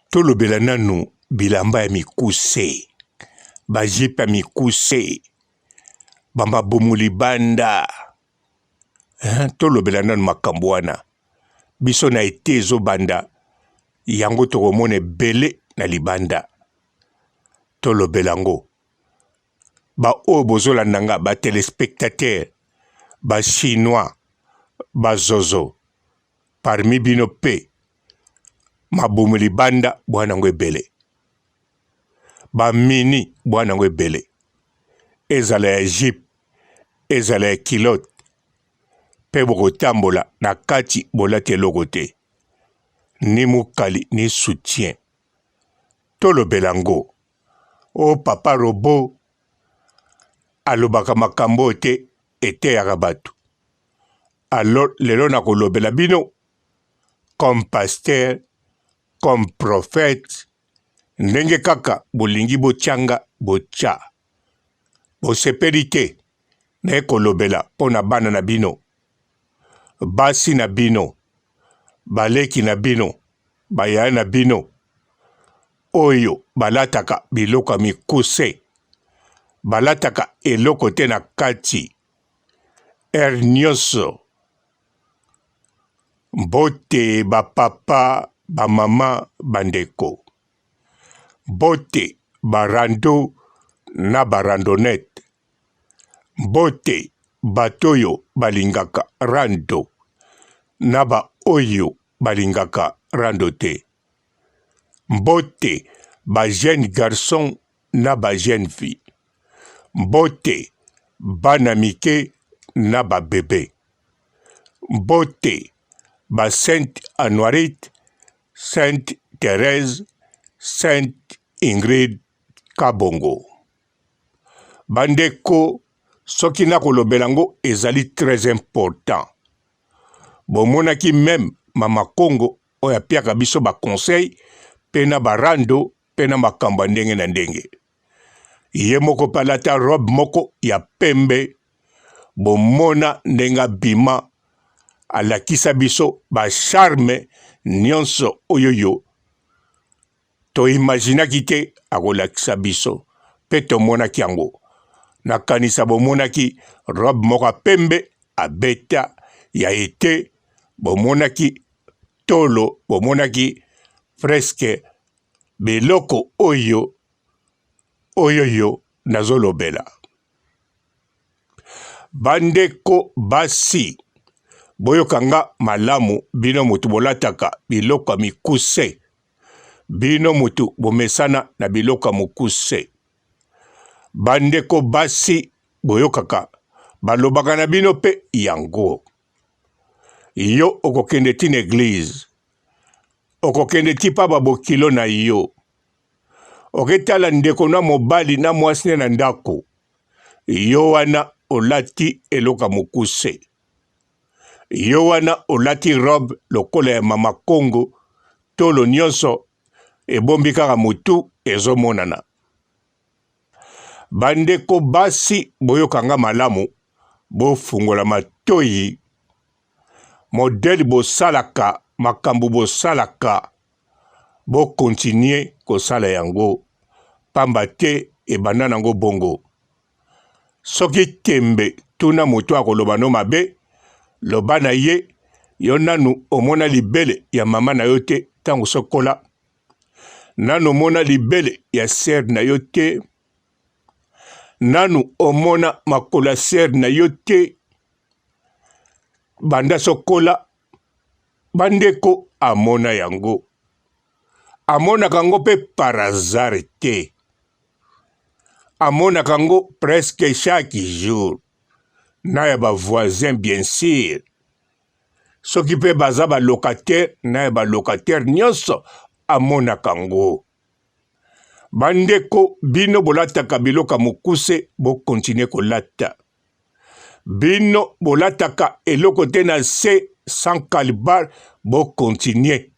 Tolobela nanu bilamba ya mikuse, ba jupe ya mikuse, ba mabumu libanda hein, tolobela nanu makambo wana. Biso na ete ezobanda yango tokomona ebele na libanda, tolobela yango. Ba oyo bozolanda nga ba telespectateurs, ba chinois, ba zozo parmi bino pe mabumu libanda bwana yango ebele ba mini bwana yango ebele ezala ya jupe ezala ya culotte pe bokotambola na kati bolati eloko te ni mukali ni soutien tolobela ngo o papa robot alobaka makambo oyo te eteyaka bato alors lelo nakolobela bino comme pasteur comme prophète ndenge kaka bolingi botia nga botia bosepeli te naye kolobela mpo na bana na bino basi na bino baleki na bino bayaya na bino oyo balataka biloko ya mikuse balataka eloko te na kati heure nyonso. Mbote ba papa, ba mama, ba ndeko. Mbote ba rando na ba randonnette. Mbote bato oyo balingaka rando na ba oyo balingaka rando te. Mbote ba jeunes garçons na ba jeunes filles. Mbote bana mike na ba bebe. Mbote ba Sainte Anuarite, Sainte Therèse, Sainte Ingrid Kabongo. Bandeko, soki nakolobela yango ezali très important. Bomonaki meme Mama Kongo oyo apiaka biso ba conseil pe na ba rando pe na makambo ya ndenge na ndenge. Ye moko pe alata robe moko ya pembe, bomona ndenge abima alakisa biso ba charme nionso oyoyo to imaginaki te akolakisa biso pe tomonaki yango. Nakanisa bomonaki robe moko ya pembe abeta ya ete, bomonaki tolo, bomonaki presque biloko oyo oyoyo nazolobela. Bandeko basi, boyoka nga malamu, bino moto bolataka biloko ya mikuse, bino moto bomesana na biloko ya mokuse. Bandeko basi, boyokaka balobaka na bino mpe yango. Yo okokende ti na eglise, okokende ti pa babokilo na yo, oketala ndeko na mobali na mwasi ne na ndako, yo wana olati eloko ya mokuse, yo wana olati robe lokola ya mama Kongo, tolo nyonso ebombi kaka motu ezomonana. Bandeko basi, boyoka nga malamu, bofungola matoyi. Modèle bosalaka makambo bosalaka, bo continuer kosala yango pamba te ebanda nango bongo. Soki tembe tuna moto akoloba no mabe, loba na ye yo nanu omona libele ya mama na yo te tango sokola, nanu omona libele ya sœur na yo te, nanu omona makolo ya sœur na yo te, banda sokola bandeko amona yango, amonaka yango mpe par hasard te, amonaka yango presque chaque jour na ya ba voisins bien sur, soki mpe baza ba locataire na ya ba locataire nyonso amonaka yango. Bandeko bino bolataka biloko ya mokuse, bo continuer kolata. Bino bolataka eloko te na se sans calibar, bo continuer.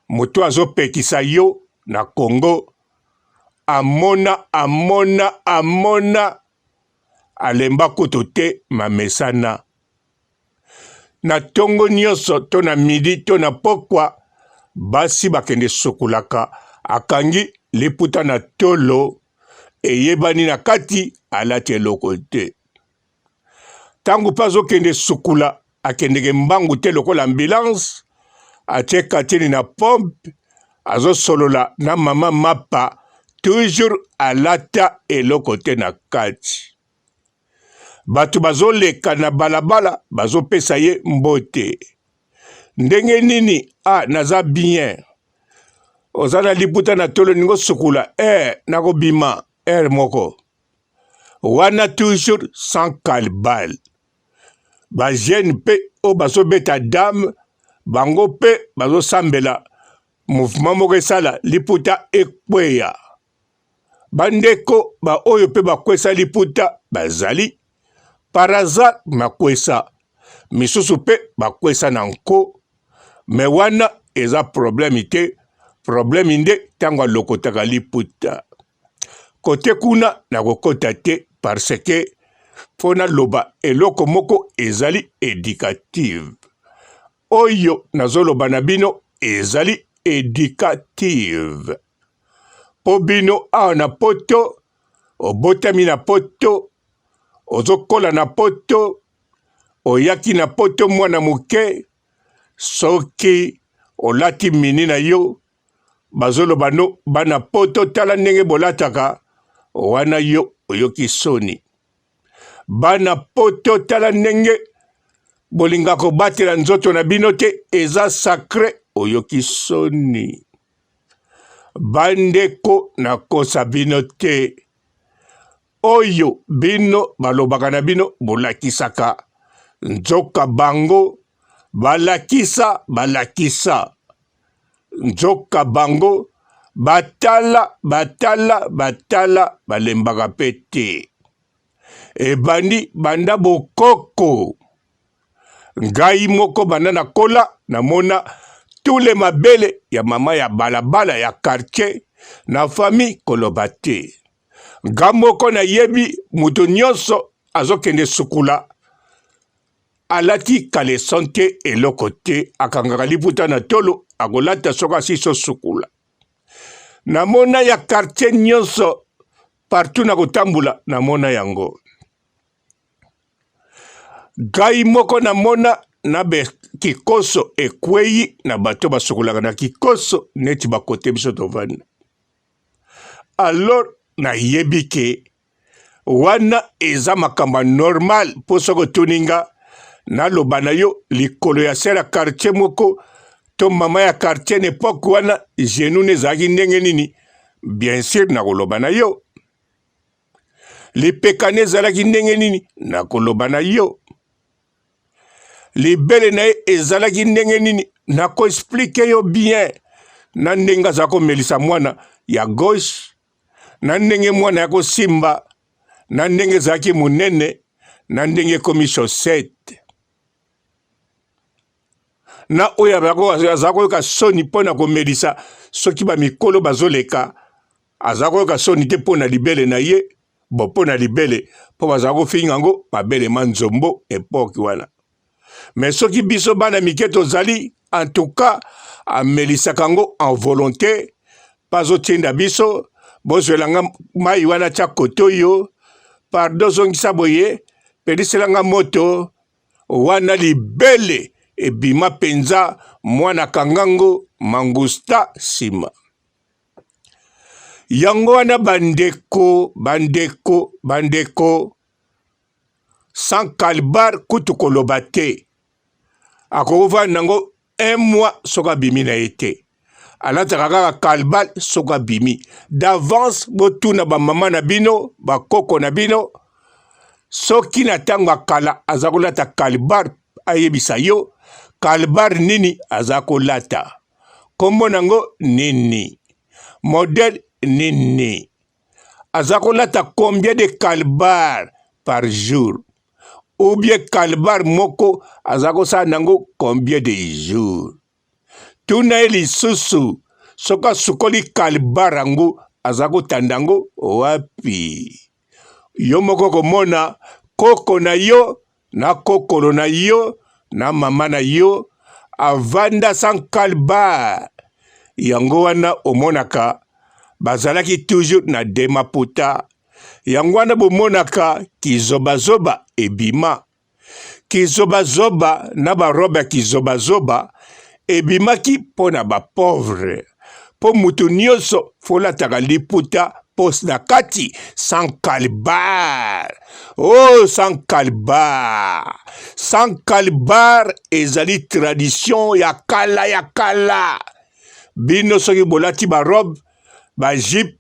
Moto azopekisa yo na Congo amona amona amona alemba kutu te mamesana. Na tongo nyonso to na midi to na pokwa. Basi bakende sokolaka akangi liputa na tolo eyebani na kati alati eloko te. Ntango mpe azokende sukula akendeke mbangu te lokola ambulance, atie katini na pompe azosolola na mama mapa toujours alata eloko te na kati. Bato bazoleka na balabala bazopesa ye mbote. Ndenge nini? Ah, naza bien. Oza na liputa na tolo ningo sukula. Eh, nakobima heure moko. Wana toujours sans calbal. Ba jeunes pe oyo bazobeta dame bango pe bazosambela mouvement moko esala liputa ekweya. Bandeko baoyo mpe bakwesa liputa bazali par hasard makwesa, misusu mpe bakwesa na nko, me wana eza problème te. Problème nde ntango alokotaka liputa kote kuna nakokota te parce que mpo naloba eloko moko ezali educative. Oyo nazoloba na bino ezali educative. Mpo bino awa na poto, obotami na poto, ozokola na poto, oyaki na poto mwana moke, soki olati mini na yo, bazoloba no bana poto tala ndenge bolataka, wana yo oyoki soni. Bana poto tala ndenge bolinga kobatela nzoto na bino te, eza sacre, oyoki soni. Bandeko nakosa bino te, oyo bino balobaka na bino bolakisaka, nzoka bango balakisa balakisa, nzoka bango batala batala batala balembaka pe te. Ebandi banda bokoko. Ngai moko banda nakola namona tous les mabele ya mama ya balabala ya quartier na famille koloba te. Nga moko nayebi moto nyonso azokende sukula alati kaleson te eloko te akangaka liputa na tolo akolata soki asisi osukula. Namona ya quartier nyonso partout na kotambola namona yango. Ngai moko namona na be kikoso ekweyi na bato basukolaka na kikoso neti bakote biso tovanda. Alors nayebi ke wana eza makambo ya normal mpo soki otuni nga naloba na yo likolo ya sere ya quartier moko to mama ya quartier na epoque wana genou na ezalaki ndenge nini, bien sur nakoloba na yo. Lipeka na ezalaki ndenge nini, nakoloba na yo. Libele na ye ezalaki ndenge nini, nakoexplike yo bien na ndenge aza komelisa mwana ya gauche, na ndenge mwana ya kosimba, na ndenge ezalaki monene, na ndenge ekomi chaussette, na oyo aza koyoka soni mpo na komelisa soki bamikolo bazoleka, aza koyoka soni te mpo na libele na ye, bo mpo na libele mpo bazala kofinga yango mabele ma nzombo epoke wana. Me soki biso bana mike tozali, en tout cas amelisaka yango en volonté, mpe azotinda biso bozwela nga mai wana tya kote oyo, pardon zongisa boye, pelisela nga moto wana, libele ebima mpenza, mwana kangango mangusta nsima. Yango wana bandeko, bandeko, bandeko, sans calbar kutu koloba te, akokovanda nango un mois soki abimi na ye te, alataka kaka calbar soki abimi d'avance. Botuna bamama na bino, bakoko na bino, soki na ntango ya kala aza kolata calbar, ayebisa yo calbar nini aza kolata, kombo nango nini, modèle nini, aza kolata combien de calbar par jour, ou bien calbar moko aza kosala nango combien de jours. Tuna ye lisusu soki asukoli calbar yango aza kotanda yango wapi. Yo moko komona koko na yo na kokolo na yo na mama na yo avanda sans calbar. Yango wana omonaka bazalaki toujours na demaputa. Yango wana bomonaka kizobazoba ebima. Kizobazoba na barobe ya kizobazoba ebimaki mpo na bapauvre, mpo moto nyonso folataka liputa mpo na kati sans calbar. Oh, sans calbar, sans calbar ezali tradition ya kala ya kala. Bino soki bolati barobe, bajipe,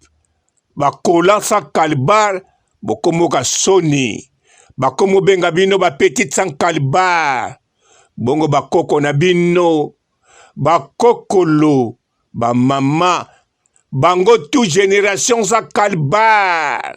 bakola sans calbar, bokomoka soni, bakomobenga bino ba petite sans calbar. Bongo bakoko na bino, bakokolo, bamama, bango tout generation sans calbar.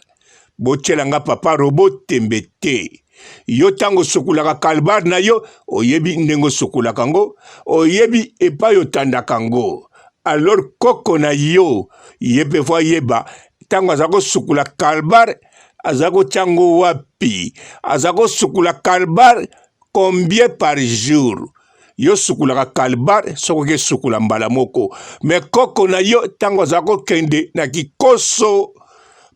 Botiela nga papa robot tembe te. Yo ntango osokolaka calbar na yo, oyebi ndenge osokolaka yango, oyebi epai otandaka yango. Alors koko na yo ye mpe fo ayeba ntango aza kosukola calbar, aza kotia yango wapi, aza kosukola calbar combien par jour. Yo sukulaka calbar soki oke sukula mbala moko, me koko na yo ntango aza kokende na kikoso,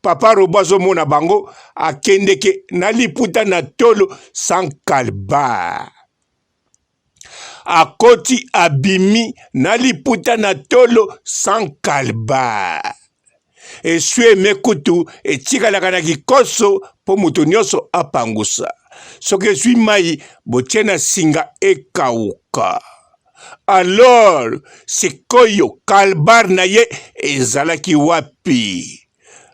papa robo azomona bango akendeke na liputa na tolo sans calbar, akoti abimi na liputa na tolo sans calbar. Eswi eme kutu etikalaka na kikoso mpo moto nyonso apangusa. Soki ezwi mai, botie na singa ekauka. Alors sikoyo calbar na ye ezalaki wapi?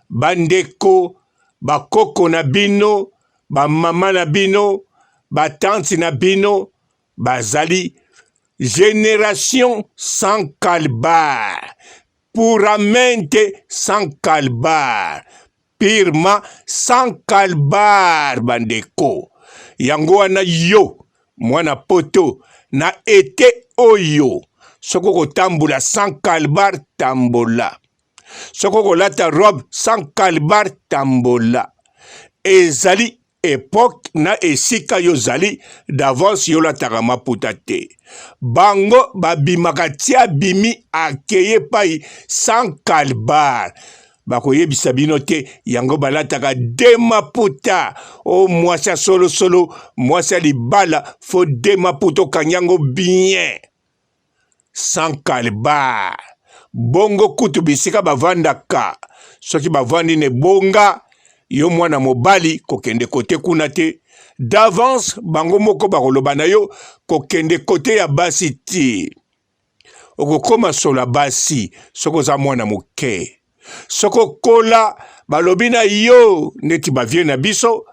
Bandeko, bakoko na bino, bamama na bino, batanti na bino bazali generation sans calbar, puramente sans calbar, purement sans calbar. Bandeko, yango wana yo mwana poto na ete oyo, soki okotambola sans calbar, tambola. Soki okolata robe sans calbar, tambola. Ezali epoque na esika yo ozali d'avance, yo olataka maputa te. Bango babimaka ti abimi akeye epai sans calbar, bakoyebisa bino te yango balataka de maputa. O mwasi ya solosolo, mwasi ya libala, fo de maputa okangi yango bien sans calbar. Bongo kutu bisika bavandaka, soki bavandi na ebonga, yo mwana mobali kokende kote kuna te. D'avance bango moko bakoloba na yo kokende kote ya basi te, okokoma solo ya basi soki oza mwana moke. Soki okola, balobi na yo neti bavie na biso,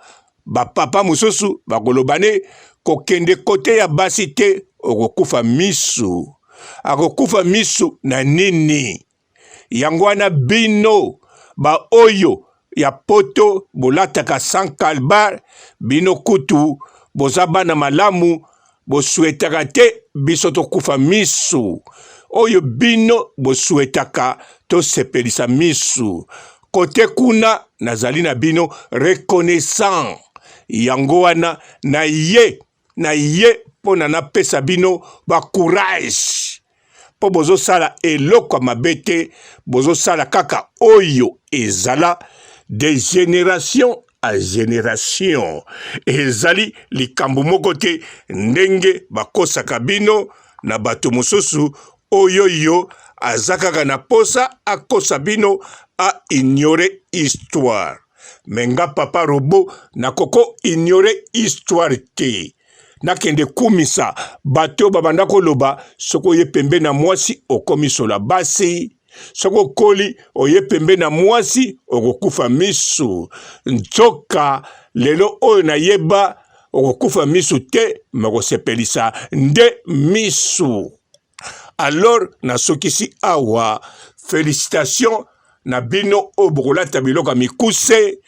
bapapa mosusu bakoloba ne kokende kote ya basi te, okokufa misu. Akokufa misu na nini? Yango wana bino baoyo ya poto bolataka sans calbar, bino kutu boza bana malamu, bosuetaka te biso tokufa misu. Oyo bino bosuetaka tosepelisa misu kote kuna, nazali na bino reconnaissant. Yango wana na ye na ye mpo na napesa bino ba courage, mpo bozosala eloko ya mabe te, bozosala kaka oyo ezala de génération à génération. Ezali likambo moko te ndenge bakosaka bino na bato mosusu oyo yo aza kaka na posa akosa bino a ignore histoire. Me nga papa robo nakoko ignore histoire te. Nakende kumisa bato babanda koloba soki oye pembe na mwasi okomi sola basi, soki okoli oye pembe na mwasi okokufa misu. Nzoka lelo oyo nayeba okokufa misu te, me okosepelisa nde misu. Alors nasukisi awa. Felicitation na bino oyo bokolata biloko ya mikuse,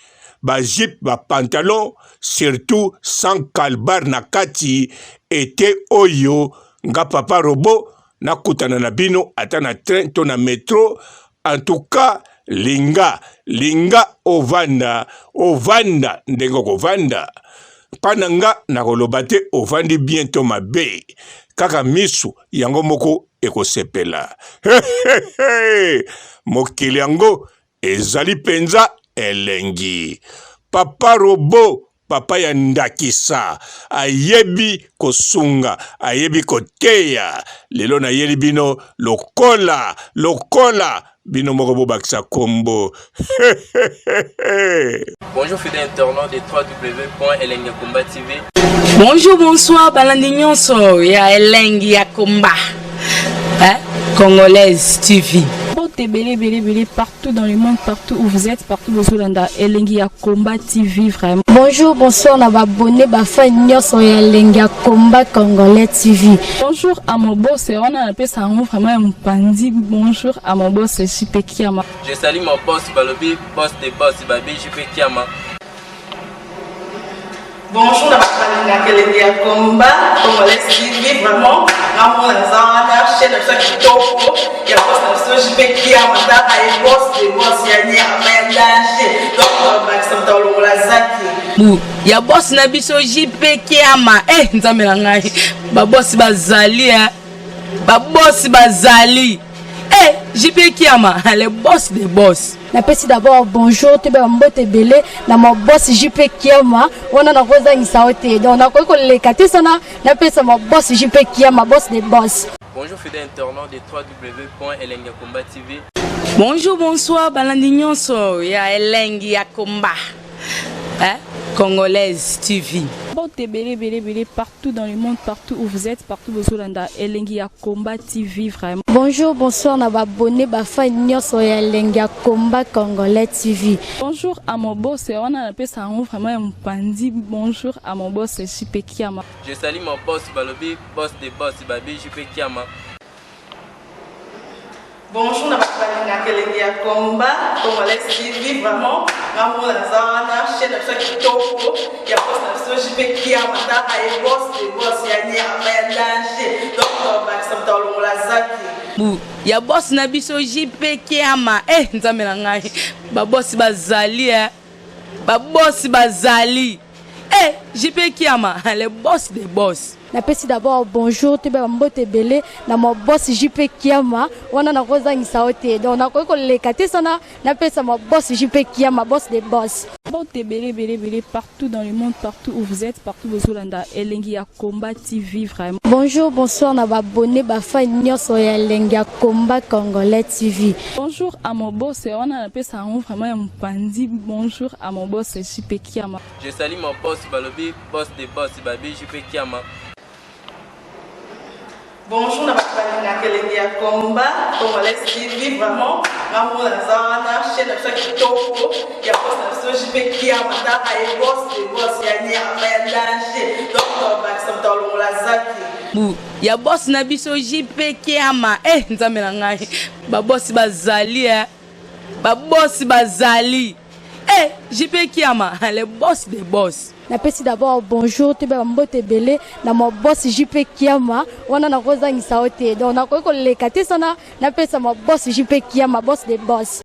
ba jupe, ba pantalon, surtout sans calbar na kati. Ete oyo nga papa robo nakutana na bino ata na train to na metro. En tout cas linga linga ovanda ovanda ndenge okovanda. Mpa na nga nakoloba te ovandi bien to mabe. Kaka misu yango moko ekosepela. Mokili yango ezali mpenza elengi. Papa Robo, papa ya ndakisa, ayebi kosunga, ayebi koteya. Lelo nayeli bino lokola lokola bino moko bobakisa kombo. Bonjour fidèles internautes de www.elengiyakomba TV. Bonjour, bonsoir, balandi nyonso ya Elengi ya Komba. Hein? Congolaise TV. Mbote ebele ebele ebele partout dans le monde, partout où vous êtes, partout bozolanda Elengi ya Combat TV vraiment. Bonjour, bonsoir na ba abonné ba fan nyonso ya Elengi ya Combat Congolais TV. Bonjour à mon boss, wana napesa yango vraiment ya mopanzi. Bonjour à mon boss JP Kiama. Je salue mon boss Balobi, boss des boss, Babi JP Kiama. Bonjour na bato balingaka elengi ya combat congolais TV vraiment ngamona naza wana chaîne na biso ya kitoko ya boss na biso JP Kiama tala ye boss de boss ya nyama ya danger donc bakisa moto alongola zaki Bu ya boss na biso JP Kiama eh nzambe na ngai ba boss bazali eh ba boss bazali eh JP Kiama le boss des boss. Napesi d'abord bonjour toyeba ba mbote ebele na ma boss JP Kiama wana nakozangisa yo te donc nakoki koleka te sana napesa ma boss JP Kiama boss des boss. Bonjour fidèles internautes de www.elengiyakomba TV. Bonjour, bonsoir, balandi nyonso ya Elengi ya Komba. Hein? Congolaise TV. Mbote ebele ebele ebele partout dans le monde, partout où vous êtes, partout bozolanda Elengi ya Combat TV vraiment. Bonjour, bonsoir na ba abonné ba fan nyonso ya Elengi ya Combat Congolais TV. Bonjour à mon boss, wana napesa yango vraiment ya mopanzi. Bonjour à mon boss JP Kiama. Je salue mon boss Balobi, boss des boss, Babi JP Kiama. Bonjour na bato balingaka elengi ya combat congolais TV vraiment ngamona naza wana chaîne na biso ya kitoko ya boss na biso JP Kiama tala ye boss de boss ya nyama ya danger donc bakisa moto alongola zaki. Bu ya boss na biso JP Kiama eh nzambe na ngai ba boss bazali eh ba boss bazali eh JP Kiama le boss des boss. Napesi d'abord bonjour toyeba ba mbote ebele na ma boss JP Kiama wana nakozangisa yo te donc nakoki koleka te sana napesa ma boss JP Kiama boss des boss. Mbote ebele ebele ebele partout dans le monde, partout où vous êtes, partout bozolanda Elengi ya Combat TV vraiment. Bonjour, bonsoir na ba abonné ba fan nyonso ya Elengi ya Combat Congolais TV. Bonjour à mon boss, wana napesa yango vraiment ya mopanzi. Bonjour à mon boss JP Kiama. Je salue mon boss Balobi, boss des boss, Babi JP Kiama. Bonjour na bato balingaka elengi ya combat congolais TV vraiment ngamona naza wana chaîne na biso ya kitoko ya boss na biso JP Kiama tala ye boss de boss ya nyama ya danger donc bakisa moto alongola zaki. Bu ya boss na biso JP Kiama eh nzambe na ngai ba boss bazali eh ba boss bazali eh JP Kiama le boss des boss. Napesi d'abord bonjour toyeba ba mbote ebele na ma boss JP Kiama wana nakozangisa yo te donc nakoki koleka te sana napesa ma boss JP Kiama boss des boss.